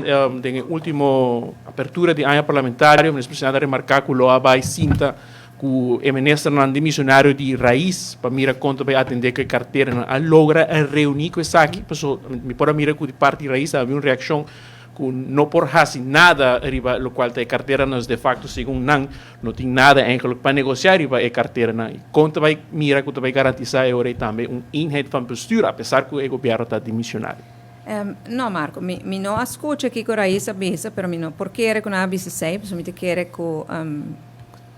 Den e último apertura di aña parlamentario, Minister Presidente a remarká ku lo a bai sinta ku e ministernan demisionario di Raiz pa mira kon ta bai atendé ku e karteranan. A logra reuní ku esaki? Paso mi por a mira ku di parti di Raiz a habi un reakshon ku no por hasi nada riba lokual ta e karteranan, de fakto segun nan no tin nada eigenlijk pa negosiá riba e karteranan. I kon ta bai mira ku ta bai garantisá e ora ei tambe un eenheid van bestuur apesar ku e gobièrnu ta dimisionario? No, Marco, mi no a skucha kiko Raiz a bisa, pero mi no por kere ku nan a bisa esei, pasobra mi ta kere ku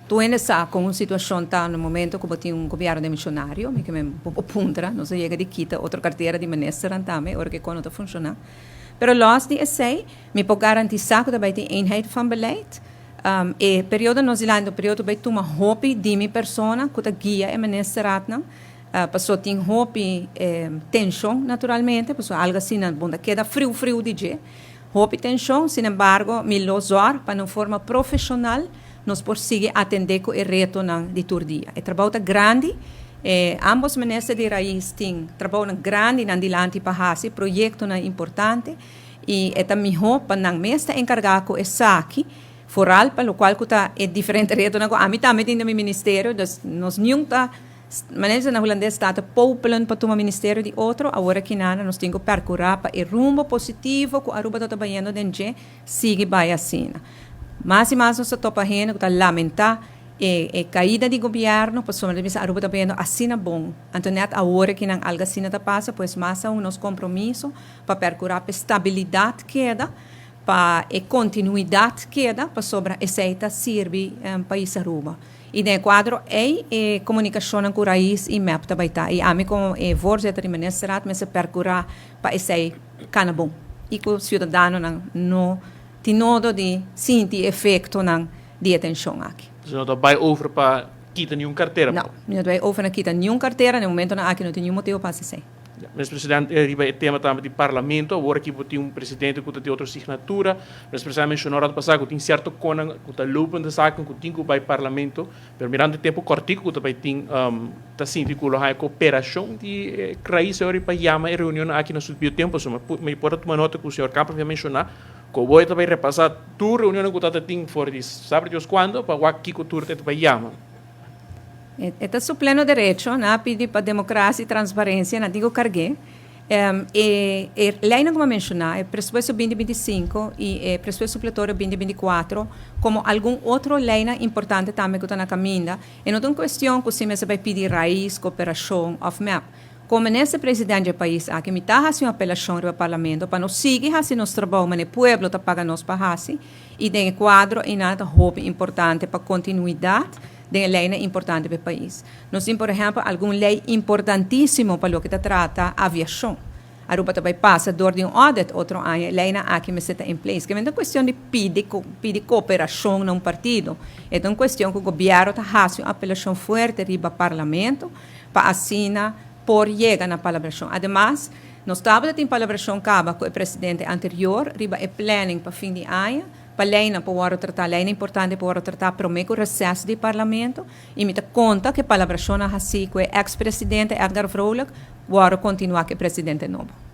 Tur hende sa kon un situashon ta na momento ku bo tin un gobièrnu demisionario. Mi ke men bo por puntra, nos a yega di kita otro kartera di ministernan tambe ora ku e kon no ta funshoná. Pero lòs di esei, mi por garantisá ku ta bai tin eenheid van beleid. E periodo nos dilanti un periodo ku bai tuma hopi di mi persona ku ta guia e ministeratnan, pasobra tin hopi tenshon naturalmente, pasobra algu asina bo ta keda friu friu di dje. Hopi tenshon, sinembargo, mi lo zòrg pa na un forma profeshonal nos por sigui atendé ku e retonan di tur dia. E trabou ta grandi, e ambos minister di Raiz tin trabounan grandi nan dilanti pa hasi, proyektonan importante, i e ta mihó pa nan mes ta enkargá ku esaki, foral pa lokual ku ta e diferente retonan ku ami tambe tin den mi ministerio, dus nos niun ta. Manera bisa na hulandes ta te popelen pa tuma ministerio di otro, awor aki nana nos tin ku perkurá pa e rumbo positivo ku Aruba ta ta bayendo den dje sigui bai asina. Mas i mas nos ta topa hende ku ta lamentá e e kaida di gobièrnu pasobra ta bisa Aruba ta bayendo asina bon. Anto nèt awor aki nan algu asina ta pasa, pues mas aun nos kompromiso pa perkurá pa e stabilidat keda, pa e kontinuidat keda pasobra esei ta sirbi pais Aruba. I den e kuadro ei e komunikashonnan ku Raiz i mep ta bai ta. I ami komo e voorzitter di Ministerraad mester perkurá pa esei kana bon i ku siudadanonan no tin nodo di sinti e efektonan di e tenshon aki. Dus no ta bai over pa kita niun kartera? No, mi no ta bai over na kita niun kartera. Na e momentonan aki no tin niun motibu pa hasi esei. Minister President, riba e tema tambe di Parlamento, awor aki bo tin un presidente ku ta di otro signatura. Minister President a menshoná rato pasá ku tin sierto konan ku ta lopende zaken ku tin ku bai Parlamento, pero mirando e tempu kòrtiku ku ta bai tin, ta sinti ku lo haña koperashon di e Raiz ora pa yama e reunionnan aki na su debido tempu. Pasobra mi por a tuma nota ku señor Kamper a menshoná ku awor e ta bai repasá tur reunionnan ku ta ta tin for di sabe Dios kuando pa wak kiko tur e ta bai yama. E ta su pleno derecho, nan a pidi pa democracia y transparencia, nan tin cu cargu'e. E e leynan cu mi a menciona, e presupuesto 2025 y e presupuesto supletorio 2024, como algun otro leynan importante tambe cu ta na caminda, e no ta un cuestion cu si mester bay pidi Raiz, cooperacion of mep. Como minister president dje pais aki, mi ta haci un apelacion riba Parlamento pa nos sigui haci nos trabou manera e pueblo ta paga nos pa haci y den e cuadro eynan ta hopi importante pa continuidad den e leynan importante pa e pais. Nos tin por ehempel algun ley importantisimo pa loke ta trata aviacion. Aruba ta bay pasa door di un audit otro aña, e leynan aki mester ta in place. Kimen ta un cuestion di pidi pidi cooperacion na un partido, e ta un cuestion cu gobierno ta haci un apelacion fuerte riba parlamento pa asina por yega na palabracion. Ademas, nos tabata tin palabracion caba cu e presidente anterior riba e planning pa fin di aña, Pa leinan por wòrdu tratá, leinan importante por wòrdu tratá promé ku reses di parlamento i mi ta konta ku e palabrashonnan hasí ku e eks presidente Edgar Vrolijk wòrdu kontinuá ku e presidente nobo.